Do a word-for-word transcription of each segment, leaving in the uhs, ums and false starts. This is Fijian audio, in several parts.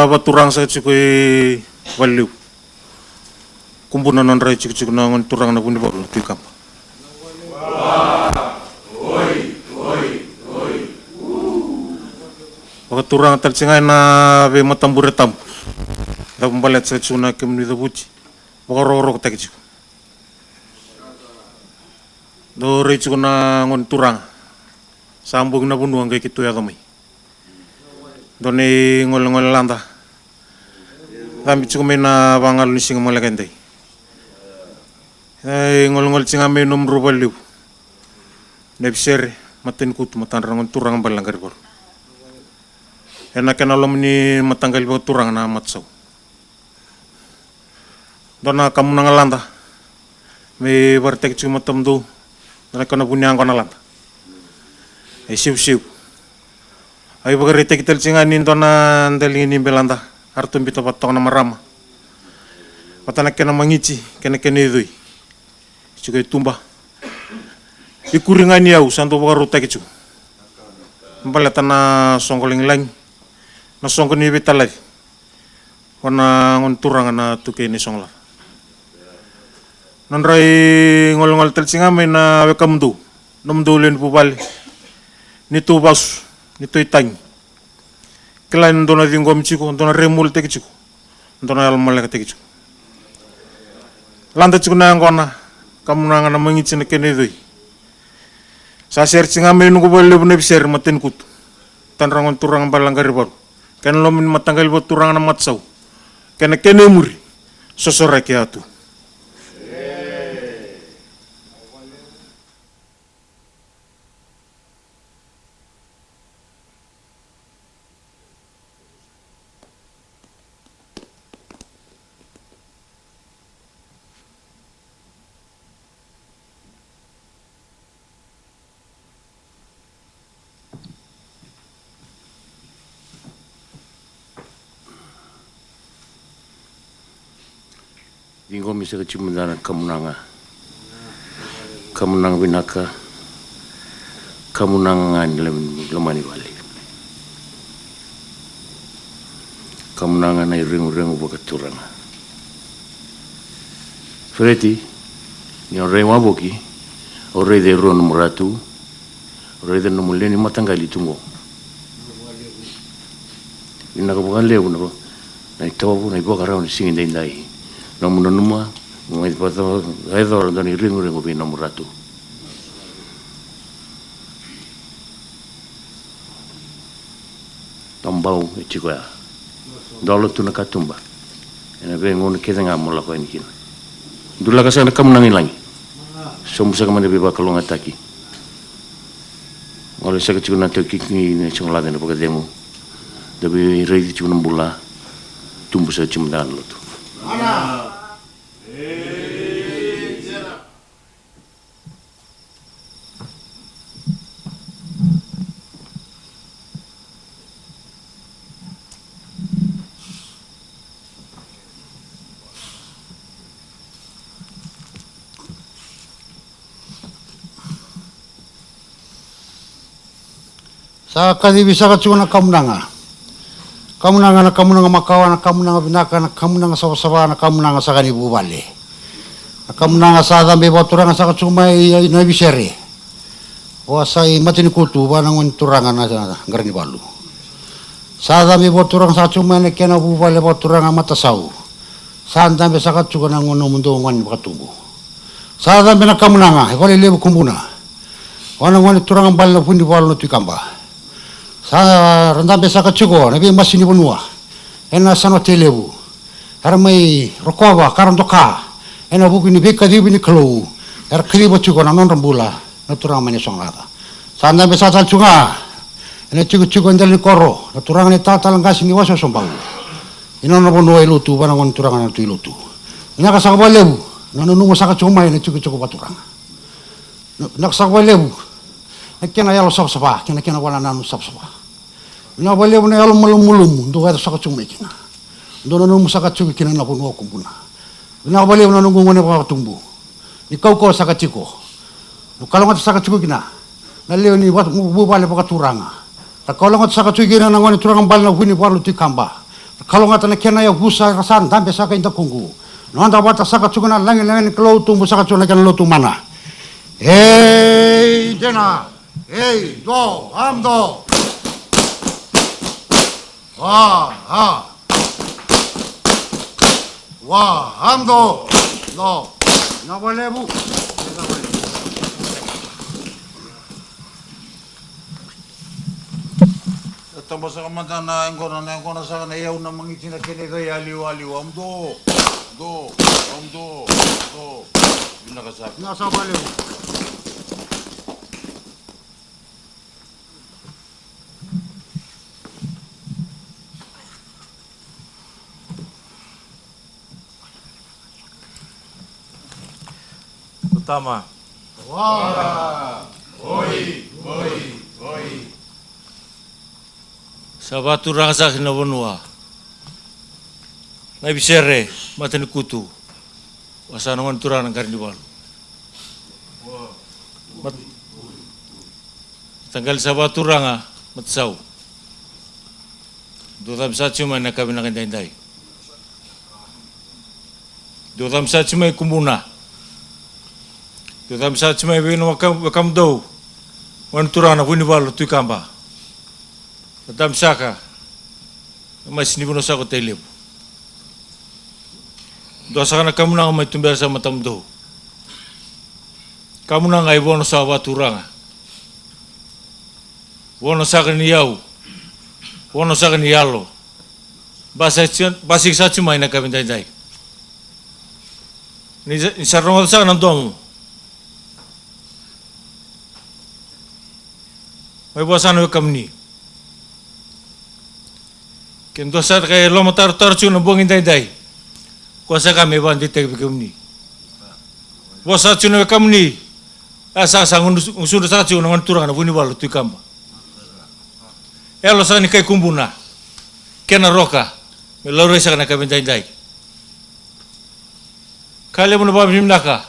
Vakaturaga saka tiko i Valelevu. Kubuna nodra itikotiko na gone turaga na Vunivalu na Tui Kaba. Vakaturaga tale tiko ga ena veimatabure tabu. Cavu baleta saka tiko na kemuni cavuti. Vakarokorokotaki tiko. Dou rai tiko na gone turaga. Sa bogi na vanua qai keitou yaco mai. Dua na igolegole lada. Cabe tiko mai na vagalo ni siga maleka edai. E, igolegole tiko ga mai nomudrau Valelevu. Naivisere, matanikutu, matadra na gone turaga bale na Qarivalu. Ena kena loma ni mataqali vakaturaga na Matasau. Dua na kamunaga lada. Me vakaraitaki tiko matamudou. Dua na kena vu ni yaqona lada. E sevusevu. Au ivakaraitaki tale tiko ga ni dua na daliga ni belada. Eratou biuta vata toka na marama. Vata na kena magiti, kei na kena icoi. Tiko e tuba. Ikuri ga ni yau, sa dau vakarautaki tiko. Baleta na soqo lagilagi. Na soqo ni veitalaci. Vua na gone turaga na Tukei ni Sogolaca. Nodra igolegole tale tiko ga mai na wekamudou. Nomudou lewe ni vuvale. Neitou vasu, neitou itagi. Kila ni dou na ciqomi tiko, dou na remulataki tiko. Dou na yalomalekataki tiko. Lada tiko na yaqona, kamunaga na magiti na kena icoi. Sa sere tiko ga mai noqu Valelevu Naivisere matanikutu. Tadra gone turaga bale na Qarivalu. Kena loma ni mataqali vakaturaga na Matasau. Kena kena imuri. Sosoraki a tu. Ciqomi saka tiko mada na kamunaga. Kamunaga vinaka. Kamunaga ga ni lomani vale. Kamunaga na ireguregu vakaturaga. Fereti, ni o rai wavoki, o raica e rua na muratu, o raica na nomu lewe ni mataqali tu qo. Vinaka vakalevu na, na itovo, na ivakarau ni siga daidai. Nomu nanuma, mo qai vakayacora dua na ireguregu vei nomu ratu. Tabau e tiko ya. Dola tu na katuba. Ena veigauna kece ga mo lako yani kina. Dulaka saka na kamunaga i lagi. Sobu saka mai na veivakalougatataki. Gole saka tiko na taukiki ni Sogolaca ena vakacegu. Da veiraici tiko na bula. Tubu saka tiko mada na lotu. Sa kacivi saka tiko na kamunaga. Kamunaga, na kamunaga makawa, na kamunaga vinaka, na kamunaga savasava, na kamunaga saka ni vuvale. Na kamunaga sa cabe vakaturaga saka tiko mai i Naivisere. Vua sa i matanikutu, vua na gone turaga na, na Qaranivalu. Sa cabe vakaturaga saka tiko mai na kena vuvale vakaturaga Matasau. Sa dabe saka tiko na gone, nomudou gone vakatubu. Sa cabe na kamunaga, e Valelevu Kubuna. Vua na gone turaga bale na Vunivalu na Tui Kaba. Sa ra dabe saka tiko na veimasini vanua. Ena Yasana Tailevu. Era mai rokova, ka ra doka. Ena vuku ni veikacivi ni Kalou. Era kaciva tiko na nodra bula. Na turaga mai na Sogolaca. Sa dabe saka tale tiko ga. Ena tikotiko e dela ni koro. Na turaga na italatala qase ni Wasa Wasobau. Ena nona vanua e lotu, vua na gone turaga na Tui Lotu. Vinaka saka vakalevu. Na nanuma saka tiko mai na tikotiko vakaturaga. Na, vinaka saka vakalevu. Na kena yalo savasava, kei na kena vakanananu savasava. Vinaka vakalevu na yalo malumalumu, dou yaco saka tiko mai kina. Dou nanuma saka tiko kina na vanua o Kubuna. Vinaka vakalevu na noqu gone vakatubu. Ni kaukauwa saka tiko. Dou kalougata saka tiko kina. Na lewe ni va-, vuvale vakaturaga. Ra kalougata saka tiko kina na gone turaga bale na Vunivalu Tui Kaba. Ra Kalougata na kena yavusa, era sa dabe saka i dakuqu. Noda vata saka tiko na lagilagi ni Kalou, tubu saka tiko na kena lotu mana. Ei dina, ei do, am do. Wa, ha. Wa, am do. Do. Na valevu. E taba saka mada na yaqona, na yaqona saka na iyau, na magiti, na kena icai, aliu, aliu, am do, do, am do, do. Vinaka saka. Vinaka saka vakalevu. Ko tama. Oi, oi, oi. Sa vakaturaga saka na vanua. Na ivisere, matanikutu. Vasa na gone turaga na Qaranivalu. Mat-, mataqali sa vakaturaga, matasau. Dou cabe saka tiko mai na yakavi vinaka edaidai. Dou cabe saka tiko mai Kubuna. Dou cabe saka tiko mai vei na weka-, wekamudou. Gone turaga na Vunivalu na Tui Kaba. Dou cabe saka. Masi ni vanua saka ko Tailevu. Dua saka na kamunaga mai tubera saka matamudou. Kamunaga e vono saka vakaturaga. Vono saka ni yau. Vono saka ni yalo. Basa-, basika saka tiko mai na yakavi daidai. Ni sa, ni sa rogoca saka na domo. Mai vua saka na wekamuni. Ke dua saka e lomatarotaro tiko na bogi daidai, ko saka me vakadeitaki vei kemuni. Vua saka tiko na wekamuni. A saka sa gunu-, gusudra saka tiko na gone turaga na Vunivalu na Tui Kaba. Yalo saka ni kai Kubuna. Kena roka. Me laurai saka na yakavi daidai. Ka levu na vakavinavinaka.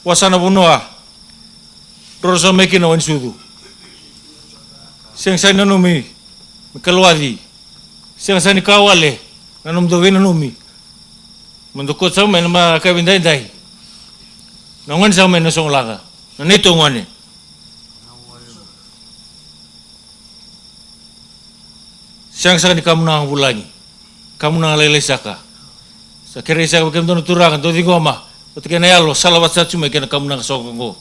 Vua saka na vanua. Roro saka mai kina o Wainisucu. Sega saka ni nanumi me kalowaci. Sega saka ni ka wale na nomudou veinanumi. Mo dou kauta saka mai na yakavi daidai. Na gone saka mai na Sogolaca. Na neitou gone. Sega saka ni kamunaga vulagi. Kamunaga lailai saka. Sa kerei saka vei kemudou na turaga, dou ciqoma. Oti kei na yalo, salavata saka tiko mai kei na kamunaga soka oqo.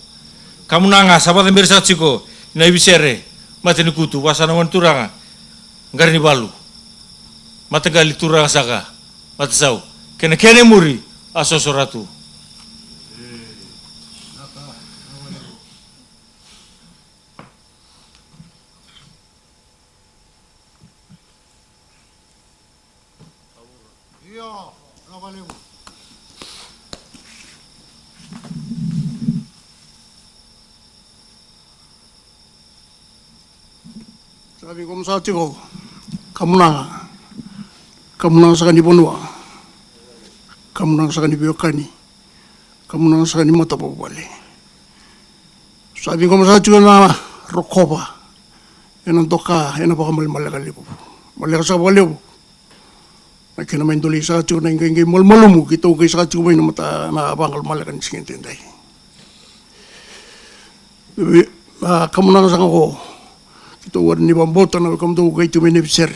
Kamunaga sa vakacaberi saka tiko na ivisere, matanikutu, vua saka na gone turaga. Qaranivalu. Mataqali turaga saka. Matasau. Kei na kena imuri, a soso Ratu. Io, vinaka vakalevu. Sa ciqoma saka tiko, kamunaga, kamunaga saka ni vanua, kamunaga saka ni veiwekani, kamunaga saka ni matavuvale. Sa ciqoma saka tiko na rokova, ena doka, ena vakamalemaleka levu. Maleka saka vakalevu. Na kena mai dolei saka tiko na iqaiqai malumalumu, keitou qai saka tiko mai na mata, na vagalamaleka ni siga edaidai. Vei, na kamunaga saka oqo, keitou wara ni vakabauta na wekamudou qai tiko mai na ivisere.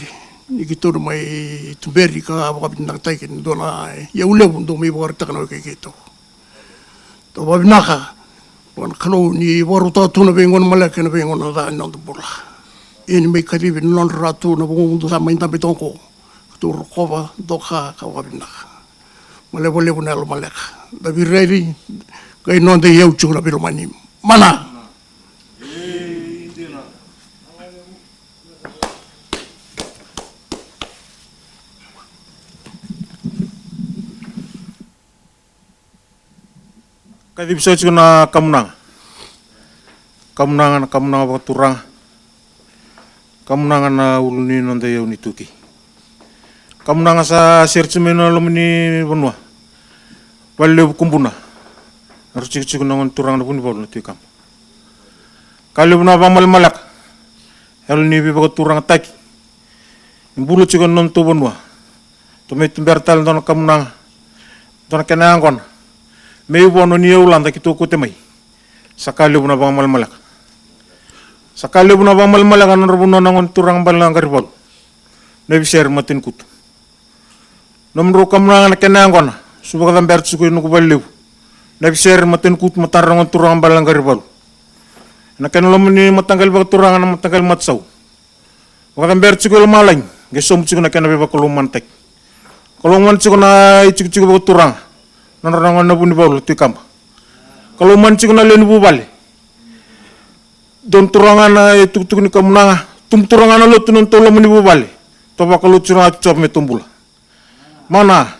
Ni keitou na mai tuberi ka vakavinavinakataki, ni dua na iyau levu dou mai vakaraitaka na wekai keitou. Dou vakavinaka. Vua na Kalou ni vakarautaka tu na veigauna maleka kei na veigauna ca ni noda bula. Ia ni mai kacivi na nodra Ratu na vugovugo sa mai dabe toka oqo. Keitou rokova, doka, ka vakavinaka. Maleva levu na yalo maleka. Da veiraici, qai noda iyau tiko na veilomani. Mana. Kacivi saka tiko na kamunaga. Kamunaga, na kamunaga vakaturaga. Kamunaga na ulu ni noda iyau ni Tui. Kamunaga sa sere tiko mai na loma ni vanua. Valelevu Kubuna. Na ru tikotiko na gone turaga na Vunivalu na Tui Kaba. Ka levu na vakamalemaleka. Yalo ni veivakaturagataki. Bula tiko na nodatou vanua. Tou mai tubera tale dua na kamunaga, dua na kena yaqona. Me ivono ni aulada keitou kauta mai. Sa ka levu na vakamalamaleka. Sa ka levu na vakamalamaleka na nodra vanua na gone turaga Baleqarivalu. Naivisere, matanikutu. Nomudrau kamunaga na kena yaqona. Su vakacabera tiko i Nukuvalelevu. Naivisere, matanikutu, matadra na gone turaga Baleqarivalu. Na kena loma ni mataqali vakaturaga na mataqali matasau. Vakacabera tiko i lomalagi, qai sobu tiko na kena veivakalougatataki. Kalougata tiko na itikotiko vakaturaga, na nodra na gone na Vunivalu, Tui Kaba. Kalougata tiko na lewe ni vuvale. Dua na turaga na itukutuku ni kamunaga, tubu turaga na lotu na nodatou loma ni vuvale. Tou vakalou turaga tu Jiova me tou bula. Mana.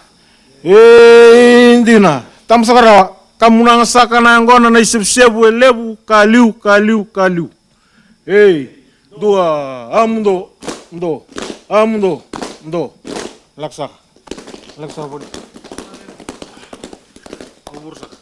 E dina. Tama saka rawa. Kamunaga saka na yaqona na isevusevu e levu, ka liu, ka liu, ka liu. Ei, dua, a muduo, muduo, a muduo, muduo. Lako saka. Lako saka voli. Au vuru saka.